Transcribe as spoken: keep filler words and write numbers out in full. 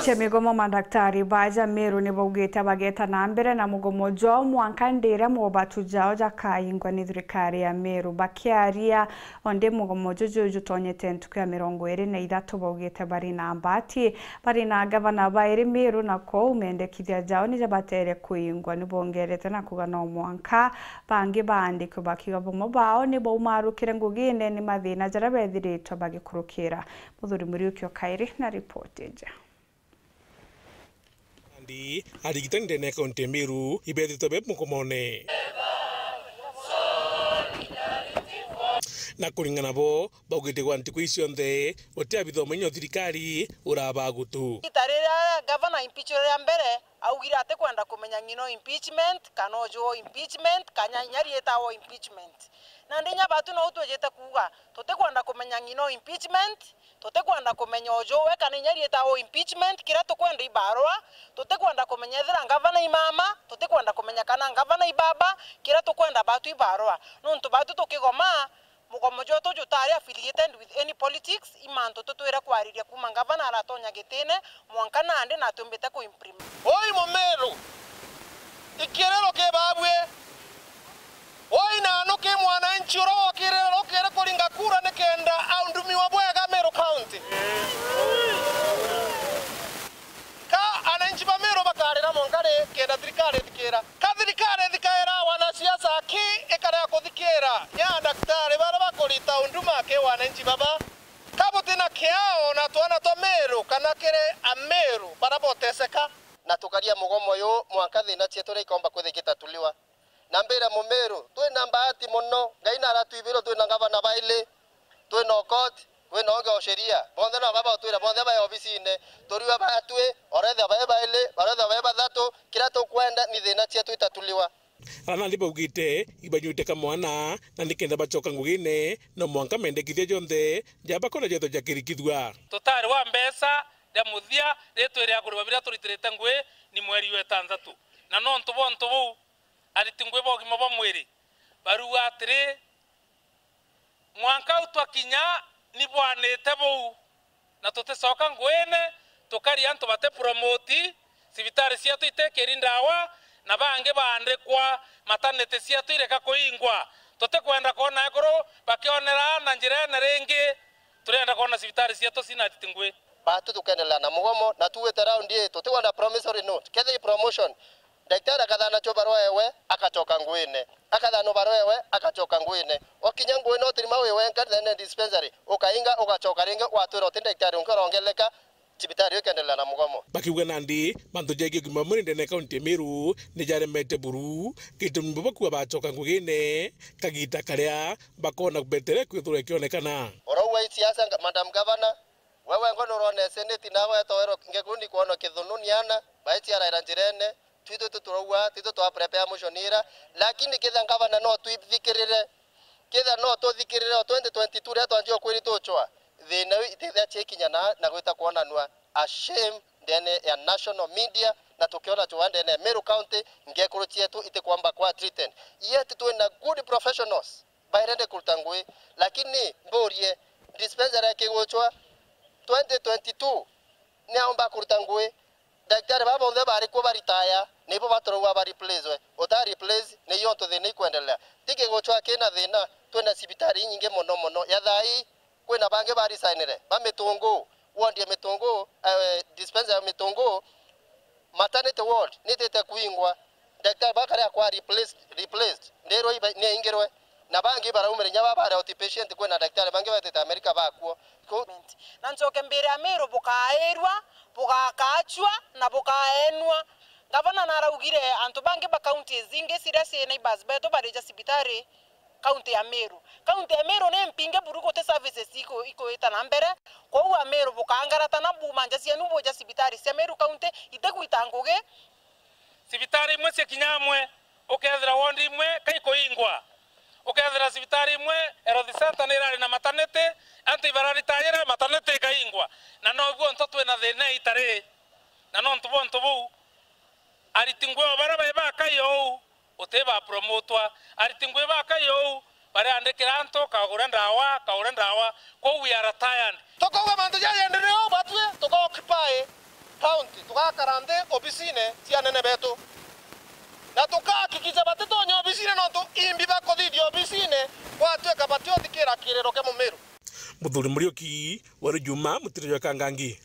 Cia migomo, madaktari baja Meru ni baugite bageta na mbere na mugomo jwao mwanka ndiria mobatu jao jakaingwa ni thirikari ya Meru. Bakiaria ondi mugomo juju jutonyete ntuku ya mirongo iri na ithatu, baugite bari na mbati, bari na ngavana bairi Meru, na kou mendekithia jao ni jabatere kuingwa. Ni bongerete na kuga no mwanka bangi baandikwe bakiuga bamwe bao ni baumarukire ngugine ni mathina jaria bethiritwe bagikurukira. Muthuri Muriuki o kairi na ripoti iji. Nandi arigitani ndene ya kaunti ya Meru ibethitwe be mugomone. Na kuringana bo, baugite gwa ntuku ici cionthe, guti abitha umenyo thirikari urabagutu. Ita riria gavana impeachment ria mbere, augire atikwenda kumenya ng'ina o impeachment, kana uju o impeachment, kana inya riita o impeachment. Nandi inya batu nou twijite kuuga, tutikwenda kumenya ng'ina o impeachment, tutikwenda kumenya uju we kana inya riita o impeachment, kiria tukwenda i barua, tutikwenda kumenya ethira ngavana i mama, tutikwenda kumenya kana ngavana i baba, kiria tukwenda batu i barua. Nontu batu tukigoma, mugomo jwetu jutari affiliated with any politics, i mantu tutwire kwariria kuuma ngavana aratonya gitine, mwanka nandi na atumbite ku implement. Oi Mumiru, ikiriro ki babwi. Oi nanu ki mwananchi uria wokirire rukiri kuringa kura nikenda aundumiwa bwega Meru County. Ka ananchi ba Meru bakarira mwanka ri kenda thirikari ithikira? Ka thirikari ithikaira wanasiasa aki ikare ya kuthikira ya daktari baria bakurita unduma ki wananchi baba? Ka buti na kiao na twana twa Meru kana kiri Ameru baria boteseka? Na tukaria mugomo uyu mwanka thina cietu iria ikomba kwithia igitatuliwa. Na mbire Mumiru, twina mbati mono, Ngai naratwibire twina ngavana baili, twina Okot, twina ungi o sheria, bonthe no baba utwira bonthe bai obisine, turiwa batwi, orethia bai baili, barethia bai bathatu, kiria tukwenda ni thina cietu itatuliwa. Ara nandi baugite ibanyuite kamwana, na nikenda bacoka ngugine, no mwanka mendekithia jonthe ja bakona jethwe jakirikithua. Tutari wa mbeca ria muthia ritwi ria kuriwa biria turitirite ngui ni mweri jwa itanthatu. Na nontu bwa untu buu, ariti ngui ba ugima bwa mwiri bariuga atiri, mwanka u twakinya ni bwanite buu, na tuticoka nguine, tukari antu bati promote, cibitari cietu itikiri ndawa, na bangi baandikwa, maternity cietu ireka kuingwa. Tutikwenda kwona ekuru bakionera aana njirene ringi, turenda kwona cibitari cietu cina ariti ngui. Batu tukendelea na mugomo, na tuwite round ii, tutikwenda promissory note, kethira i promotion, daktari akathana cho barua ewe, akacoka nguine. Akathana barua ewe, akacoka nguine. Okinya nguine, otirima wi wenka ndene dispensary, ukainga, ugacoka ringi, watwira uti daktari ungi urongeleka, cibitari ikendelea na mugomo. Bakiuga nandi, mantu jegie ugima bwa mwiri ndene ya kaunti ya Meru ni jaremete buru, gitumi bo bakuuga bacoka ngugine, kagita karia bakona betere kwithirwa ikionekana. Urauga i siasa, nga-, Madam Governor, we wengwa nurona seneti nawe etoerwa ngekuru ni kwona kithunu ni ana, baeciaraira njirene, twitu tuturauga, twitu twa prepare motion ira, lakini kitha ngavana no twithikirire, kitha no tuthikirire o twenty twenty-two riria twanjia kwiri tucwa, thina iu itithia cikinya na, na gwita kwonanua. A shame ndene ya national media, na tukiona cua ndene ya Meru County, ngekuru cietu itikwamba kwa threatened. Yet twina good professionals bairende kuruta ngui, lakini mburie, dispensary ya Kiguchwa twenty twenty-two niaomba kuruta ngui, daktari baba bonthe bari kuo baritaya, nibo baturauga ba replace we. Uta replace, ni yo ntu thina ikwendelea. Ti Kiguchwa kina thina, twina cibitari inyingi mono mono. Ya thaa ii, kwina bangi ba resignire, ba Mitungu, ward ya Mitungu, eh, dispensary ya Mitungu, maternity ward nitite kuingwa, daktari bakari akwa replaced, replaced, ndirwa iba-, niaingirwe, na bangi baraumire inya ba bari outpatient, kwina daktari bangi betite America bakuo. Ku- Na ncoke mbire Amiru bukairwa, bugakachua, na bukaenua. Ngavana naraugire antu bangi ba counties ingi ciria ci neighbors betu barija cibitari, Kaunti ya Meru. Kaunti ya Meru ni mpinge buru guti services iku-, ikuita na mbere. Kwou Ameru bukangarata na buma nja cienu buja cibitari cia Meru County itigwita ngugi. Cibitari imwe cia kinya amwe, ukethira ward imwe kaikuingwa. Ukethira cibitari imwe health center ni irari na maternity, antu ibararitayira maternity ikaingwa. Na nobuo nto twina thina itari. Na nontu bwa untu buu, ariti nguo baria bai bakai ou, uti ba promotwa. Ariti nguo bakai ou, bariandikira antu, kagura ndawa, kagura ndawa. Kwou we are tired. Tukauga mantu jaja endelea ou batwi, tuka occupy tugakara nthi obisine cia anene betu, na tukahakikisha batitonya obisine nontu imbi bakuthithia obisine gwatuika batiothikira kiriro kia Mumiru. Muthuri Muriuki, Weri Juma, Mutiri jwa Kangangi.